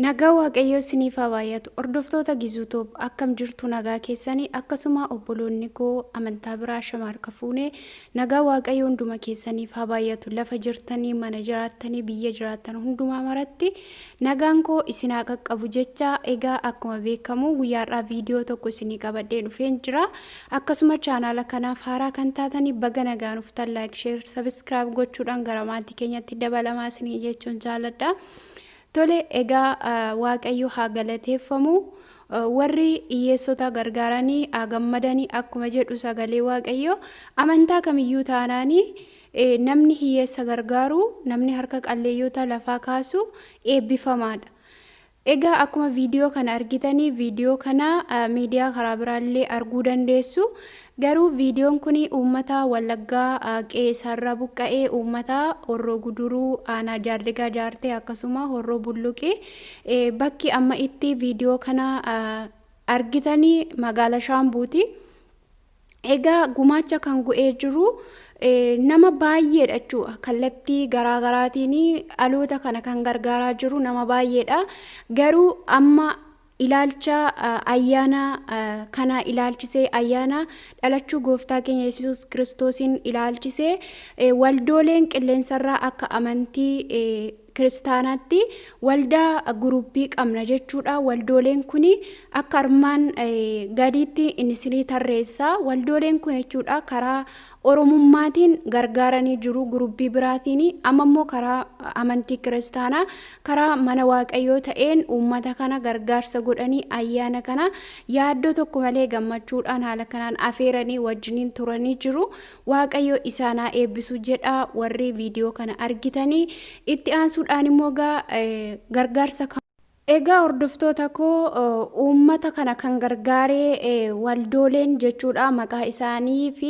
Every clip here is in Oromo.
Nagaa Waaqayyoo isiniif haa baay'atu. Hordoftoota Gizuu Tube akkam jirtu nagaa keessanii akkasuma obboloonni koo amantaa biraa shama harka fuune nagaa Waaqayyoo hunduma keessaniif haa baay'atu. Lafa jirtanii mana jiraattanii biyya jiraattan hundumaa maratti nagaan koo isin haa qaqqabu jecha egaa akkuma beekamu guyyaa har'aa viidiyoo tokko isinii qabadhee dhufeen jira. Akkasuma chaanaala kanaaf haaraa kan taatanii baga nagaan dhuftan like share subscribe gochuudhaan gara maatii keenyatti dabalamaa isinii jechuun jaalladha. Tole egaa Waaqayyo haa galateeffamu. Warri hiyyeessota gargaaranii haa gammadanii akkuma jedhu sagalee Waaqayyo amantaa kamiyyuu taanaanii namni hiyyeessa gargaaru namni harka qalleeyyota lafaa kaasu eebbifamaadha. Egaa akkuma viidiyoo kana argitanii viidiyoo kana miidiyaa karaa biraallee arguu dandeessu. Garuu viidiyoon kun uummata Wallaggaa qe'ee isaarraa buqqa'ee uummata Horroo Guduruu aanaa Jaardigaa Jaartee akkasuma Horroo Bulluqi bakki amma itti viidiyoo kana argitanii magaala Shaambuuti. Egaa gumaacha kan go'ee jiru nama baay'eedha jechuudha. Kallattii garaa garaatiin dhaloota kana kan gargaaraa jiru nama baay'eedha. Garuu amma ilaalcha ayyaana kana ilaalchisee ayyaana dhalachuu gooftaa keenya Yesuus Kiristoosiin ilaalchisee waldooleen qilleensarraa akka amantii kiristaanaatti waldaa guruppii qabna jechuudha. Waldooleen kun akka armaan gadiitti inni isinii tarreessa. Waldooleen kun jechuudha karaa Oromummaatiin gargaaranii jiru guruppii biraatiin amma immoo karaa amantii kiristaanaa karaa mana waaqayyoo ta'een uummata kana gargaarsa godhanii ayyaana kana yaaddoo tokko malee gammachuudhaan haala kanaan afeeranii wajjiniin turanii jiru. Waaqayyo isaan haa eebbisu jedha warri viidiyoo kana argitanii. Itti aansuudhaan immoo egaa gargaarsa Egaa hordoftoota koo uummata kana kan gargaaree waldooleen jechuudha maqaa isaanii fi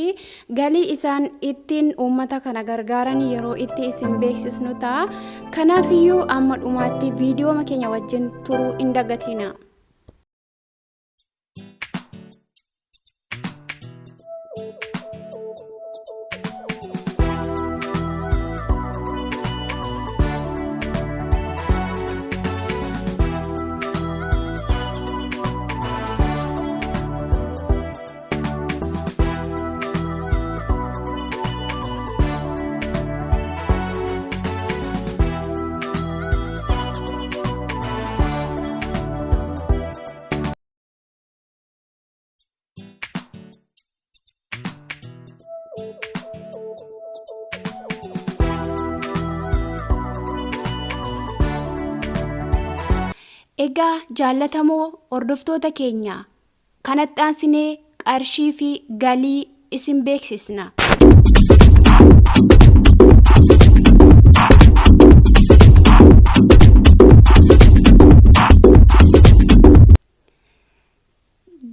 galii isaan ittiin uummata kana gargaaran yeroo itti isin beeksisnu ta'a. Kanaafiyyuu amma dhumaatti viidiyooma keenya wajjin turuu hin dagatina. Egaa jaallatamoo hordoftoota keenya kanatti aansinee qarshii fi galii isin beeksisna.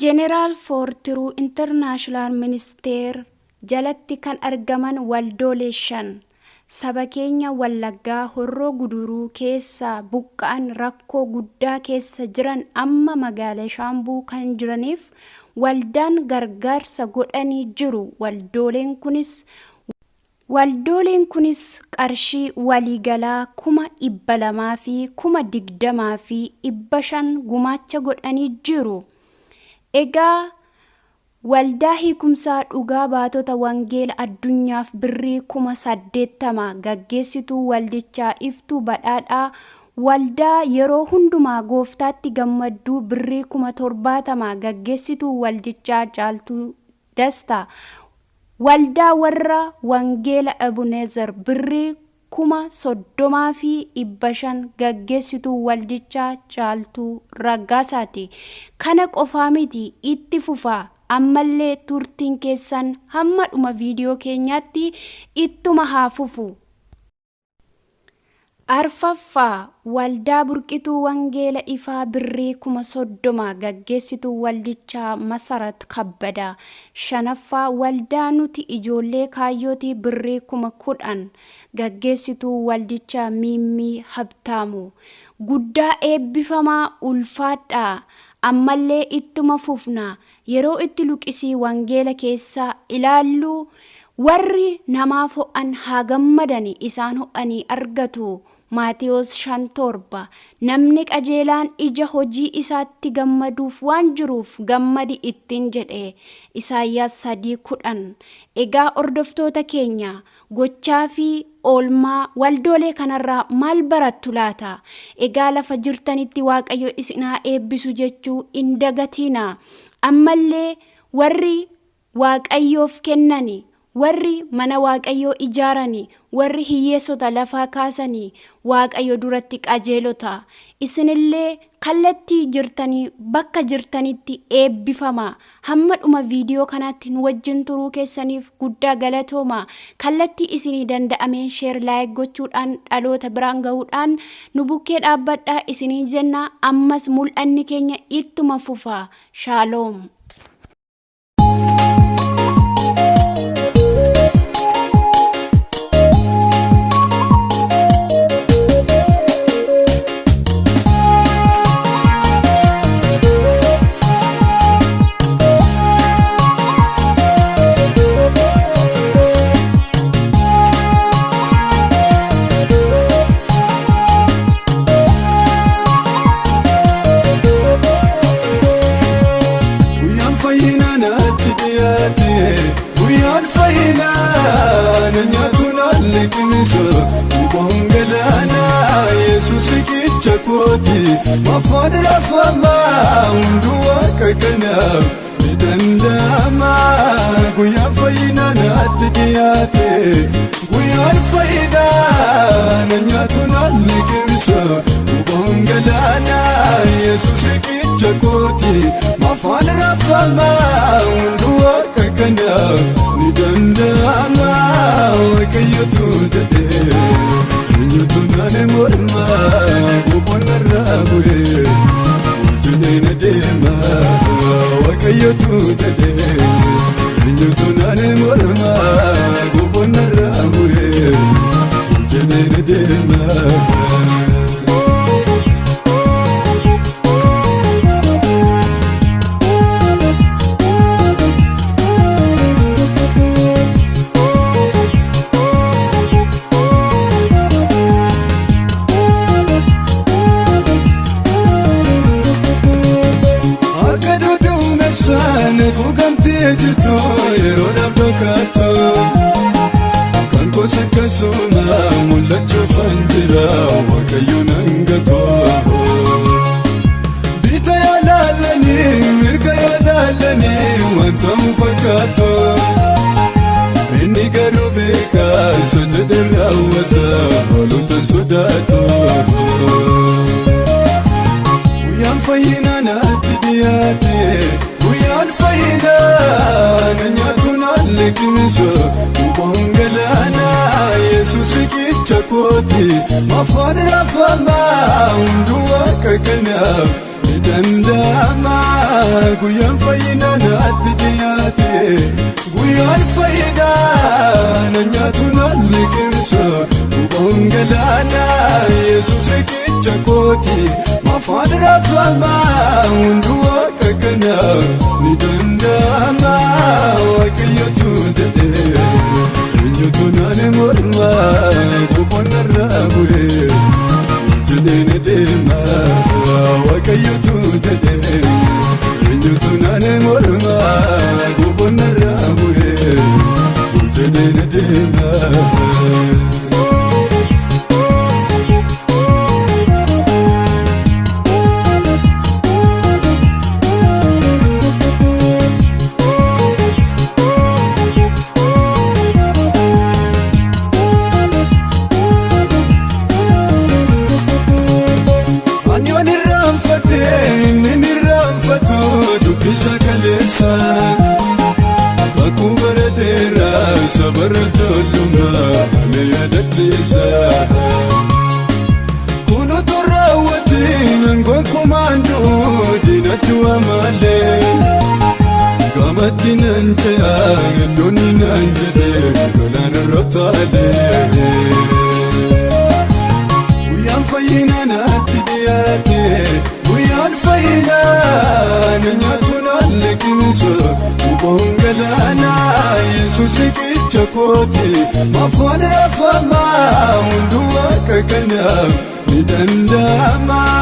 Jeneraal Foortiruu Intarnaashinaal Ministeer jalatti kan argaman waldoolee 5 saba keenya Wallaggaa Horroo Guduruu keessaa buqqa'an rakkoo guddaa keessa jiran amma magaala Shaambuu kan jiraniif waldaan gargaarsa godhanii jiru waldooleen kunis Waldooleen kunis qarshii waliigalaa 200,000 fi 20,500 gumaacha godhanii jiru. Egaa Waldaa Hiikumsaa Dhugaa Baatota Wangeela Addunyaaf birrii 80,000 gaggeessituu waldichaa Iftuu Badhaadhaa Waldaa Yeroo Hundumaa Gooftaatti Gammadduu birrii 70,000 gaggeessituu waldichaa Caaltuu Dastaa, Waldaa Warra Wangeela Ebunezer birrii 30,500 gaggeessituu waldichaa Caaltuu Raggaasaati. Kana qofaa miti itti fufa ammallee turtiin keessan hamma dhuma viidiyoo keenyaatti ittuma haa fufu. Arfaffaa, Waldaa Burqituu Wangeela Ifaa birrii 30,000 gaggeessituu waldichaa Masarat Kabbadaa. Shanaffaa, Waldaa Nuti Ijoollee Kaayyootii birrii 10,000 gaggeessituu waldichaa Miimmii Habtaamuu. Guddaa eebbifamaa ulfaadhaa! Ammallee ittuma fufna. Yeroo itti luqisii wangeela keessaa ilaallu warri namaaf ho'an haa gammadani isaan ho'anii argatu. Maatewos 5:7. Namni qajeelaan ija hojii isaatti gammaduuf waan jiruuf gammadi ittin jedhe. Isaayyaas 3:10. Egaa hordoftoota keenya gochaa fi oolmaa waldoolee kanarraa maal barattu laata? Egaa lafa jirtanitti Waaqayyo isin haa eebbisu jechuu hin dagatiinaa. Ammallee warri Waaqayyoof kennani, warri mana Waaqayyoo ijaarani, warri hiyyeessota lafaa kaasani Waaqayyo duratti qajeelota. Isinillee kallattii jirtanii bakka jirtanitti eebbifamaa. Hamma dhuma viidiyoo kanaatti nu wajjin turuu keessaniif guddaa galatooma. Kallattii isinii danda'ameen share like gochuudhaan dhaloota biraan gahuudhaan nu bukkee dhaabbadhaa isiniin jenna. Ammas mul'anni keenya ittuma fufa. Shaaloom. Guyyaan fayyinaa natti dhiyaate, guyyaan fayyinaa na nyaatu naan liqimsa. Bukoon galaanaa Yesuus riqicha kooti, maafaan rafamaa hunduu waaqa kanaaf ni danda'ama. Guyyaan fayyinaa natti dhiyaate, guyyaan fayyinaa na nyaatu naan liqimsa. Bukoon galaanaa Yesuus riqicha kooti, maafaan rafamaa hunduu waaqa kanaaf ni danda'ama. Waaqayyotu jedhee eenyutu naan morma, boqonnarraa bu'ee wajjiniin deema. Waaqayyotu jedhee eenyutu naan morma, boqonnarraa bu'ee wajjiniin deema. Akka duduumessaan guugamtee jirtu yeroo dhokattu, kan koos akkasuma mul'achuufan jira, Waaqayyo nan gatu. Bita yoo laalanii mirga yoo laalanii wanta hin fakkaatu. Inni garuu beekaa isa jedhe raawwata, haalota hin sodaatu. Guyyaan fayyinaa natti dhiyaate, guyyaan fayyinaa na nyaatu naan liqimsa. Bukoon galaanaa Yesuus riqicha kooti, maafaan rafamaa hunduu waaqa kanaaf ni danda'ama. Guyyaan fayyinaa natti dhiyaate, guyyaan fayyinaa na nyaatu naan liqimsa. Bukoon galaanaa Yesuus riqicha kooti, maafaan rafamaa hunduu waaqa kanaaf ni danda'ama. Waaqayyotu jedhee eenyutu naan morma, boqonnarraa bu'ee wajjiniin deema. Waaqayyotu jedhee eenyutu naan morma, boqonnarraa bu'ee wajjiniin deema. Ani waan irraanfadhe inni hin irraanfatu, dubbisa kaleessa. Kakuu bara dheeraa isa bara ijoollummaa ana yaadachiisa. Kun utuu raawwatiin gonkumaan du'u diinatti waamalee. Gamatti nan ce'a iddoon nan jedhe galaana irra taalee. Guyyaan fayyinaa natti dhiyaate, guyyaan fayyinaa na nyaatu naan liqimsa. Bukoon galaanaa Yesuus riqicha. Riqicha kooti maafoon rafama hunduu akka kanaaf ni danda'ama.